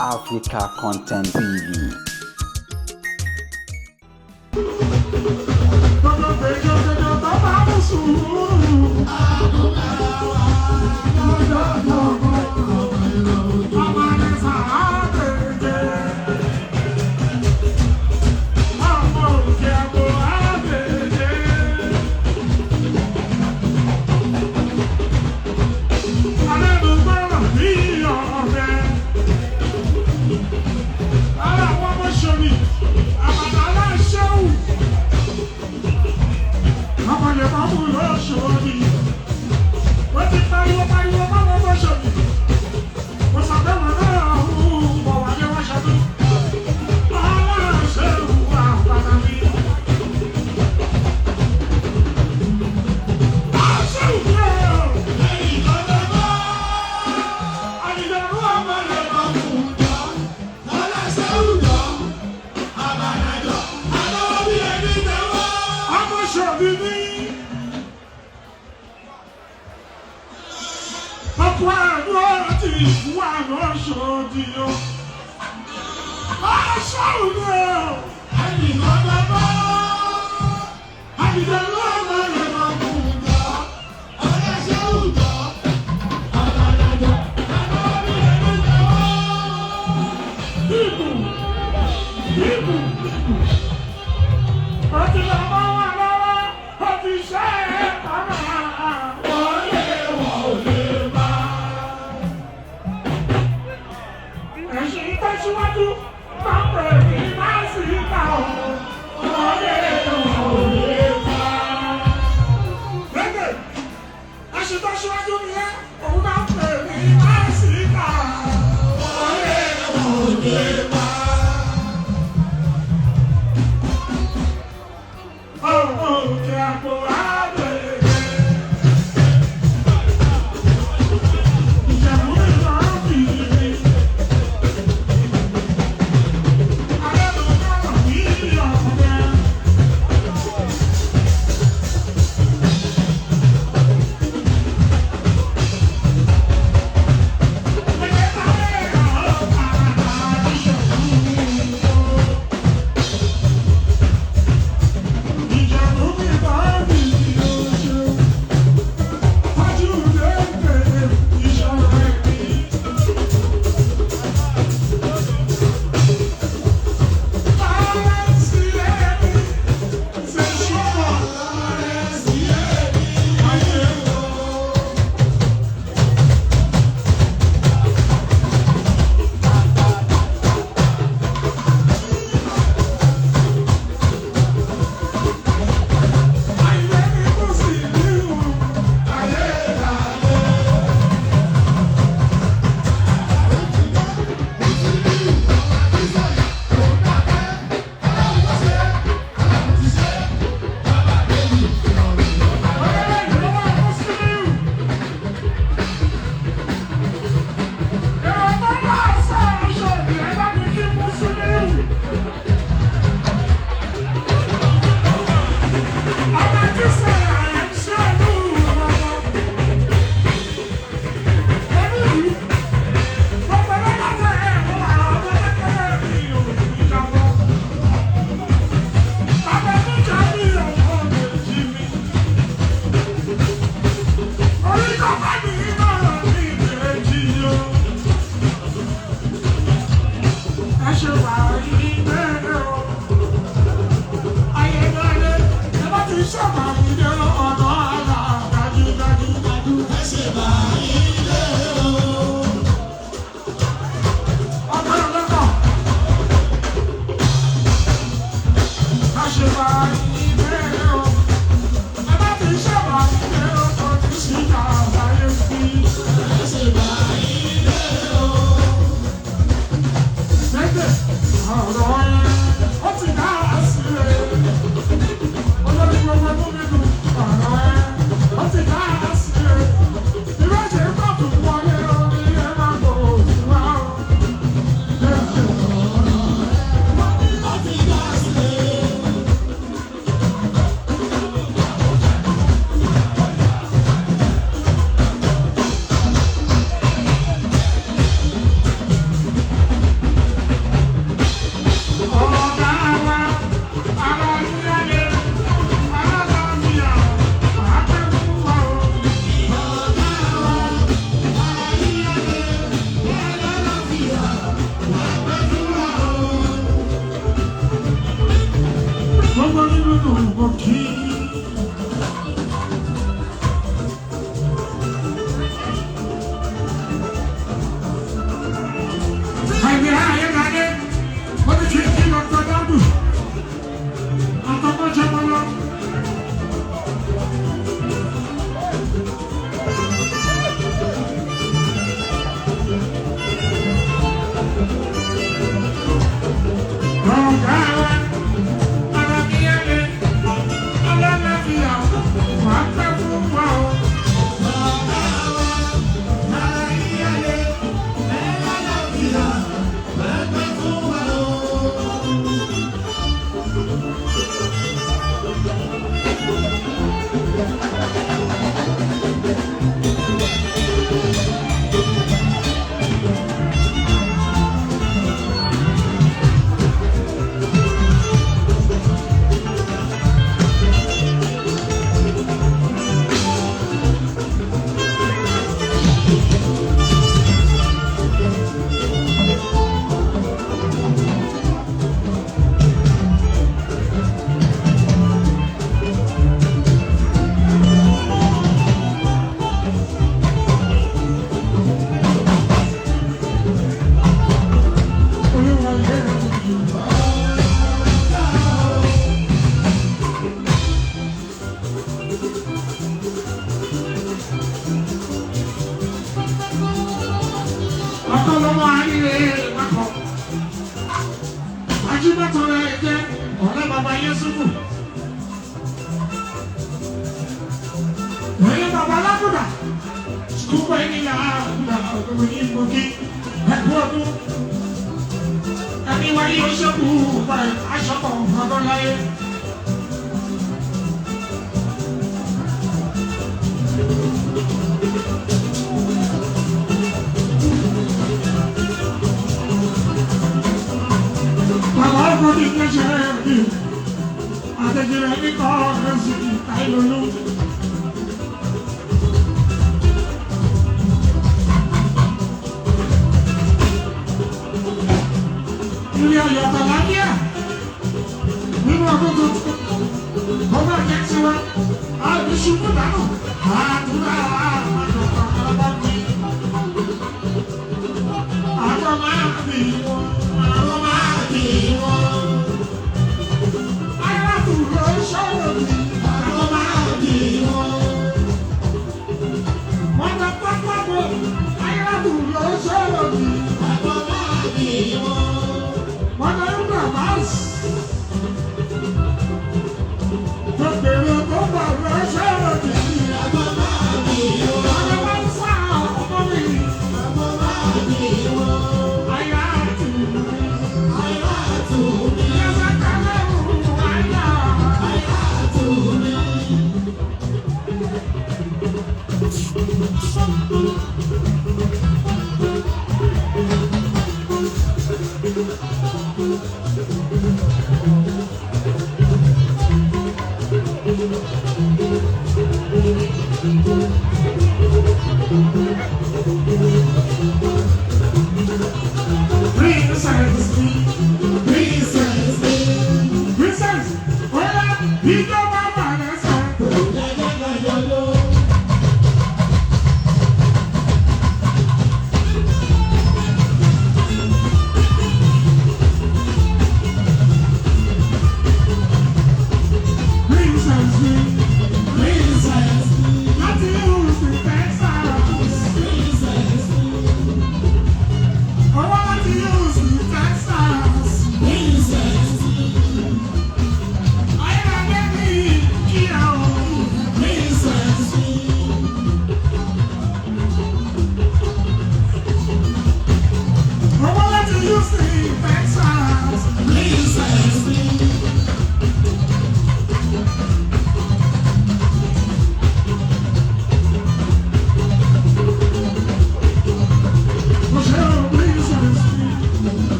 Africa Content TV. Gbogbo gbèjògbèjò tó bá ní sùúrù. Ọmọ ní sàábèjè. Ọmọ òkè àbò àbèjè. Alẹ́nugbọ́rọ̀ bí ọ̀rẹ́. Ara àwọn ọmọ ṣòrí, àbàdà aláṣẹ́wù. Àwọn lè máa mú lọ́ṣọ́ọ̀dì. Wọ́n ti pariwo pariwo báwọn ọmọ ṣòrí. Wọ́n sọ pé wọn náà ń bọ̀ wá ní wọ́n ṣọdún. Aláṣẹ́wù àbàdà mi. Aláṣẹ́wù yóò. Àdìdàrú ọmọ lè máa mú. Ọmọ ṣòrí ní. Ọkọ̀ àdúrà ti ìfú àná ṣòdì o. Aṣọ́run ni o. Àdìdàrú ọmọ lè máa mú. Bíbù bíbù bíbù. Ó ti lọ mọ́ wà lọ́wọ́, ó ti ṣe é kọ́nà. Wọ́n lè wọ̀ ò lè bá. Ẹ̀sìn tẹ̀síwájú máa ń pè ní máṣíkà o. Wọ́n lè wọ̀ ò lè bá. Gbẹ̀gbẹ̀, ẹ̀sìn tẹ̀síwájú nìyẹn, òun máa ń pè ní máṣíkà. Wọ́n lè wọ̀ ò lè bá. Ọmọ òkè àpò àbẹ̀rẹ̀. Ìjẹ̀bú ìlú ọ̀bìnrin. Ọkọ lọ́mọ àríre makọ. Ajíbọ̀tọ̀ rẹ̀ jẹ́ ọ̀rẹ́ bàbá Yẹ́sùfù. Ọ̀rẹ́ bàbá Lágùdà. Sùkúpọ̀ ènìyàn àgùdà ọ̀gbọ̀n ní Mọ̀kí. Ẹ̀kú ọdún. Ẹni wáyé oṣooṣù aṣọ́kọ̀ ọ̀gbọ̀n láyé. Bàbá ọkọ̀ ní ìgbésẹ̀ rẹ̀ ní àtẹ̀jẹ̀rẹ̀ ní kọ́ ọ̀rẹ́ sí ìtàìlólú. Ilé ayọ̀ àtàlágíà nínú ọdún tuntun, ọba jẹ́ tiwa, àbí ṣubú dànù, àdúrà àmàlà àbá mi. Àwọn máa bì wọ́n, àwọn máa bì wọ́n. Arákùnrin sọ̀rọ̀ mi, àwọn máa bì wọ́n. Wọ́n lọ pápá bọ̀, arákùnrin sọ̀rọ̀ mi, àwọn máa bì wọ́n. Wọ́n lọ ń gbà máa sùn. Tọ́pẹ̀rẹ̀ tó bà lọ sọ̀rọ̀ mi, àwọn máa bì wọ́n. Wọ́n lọ wá ń sá ọmọ mi, àwọn máa bì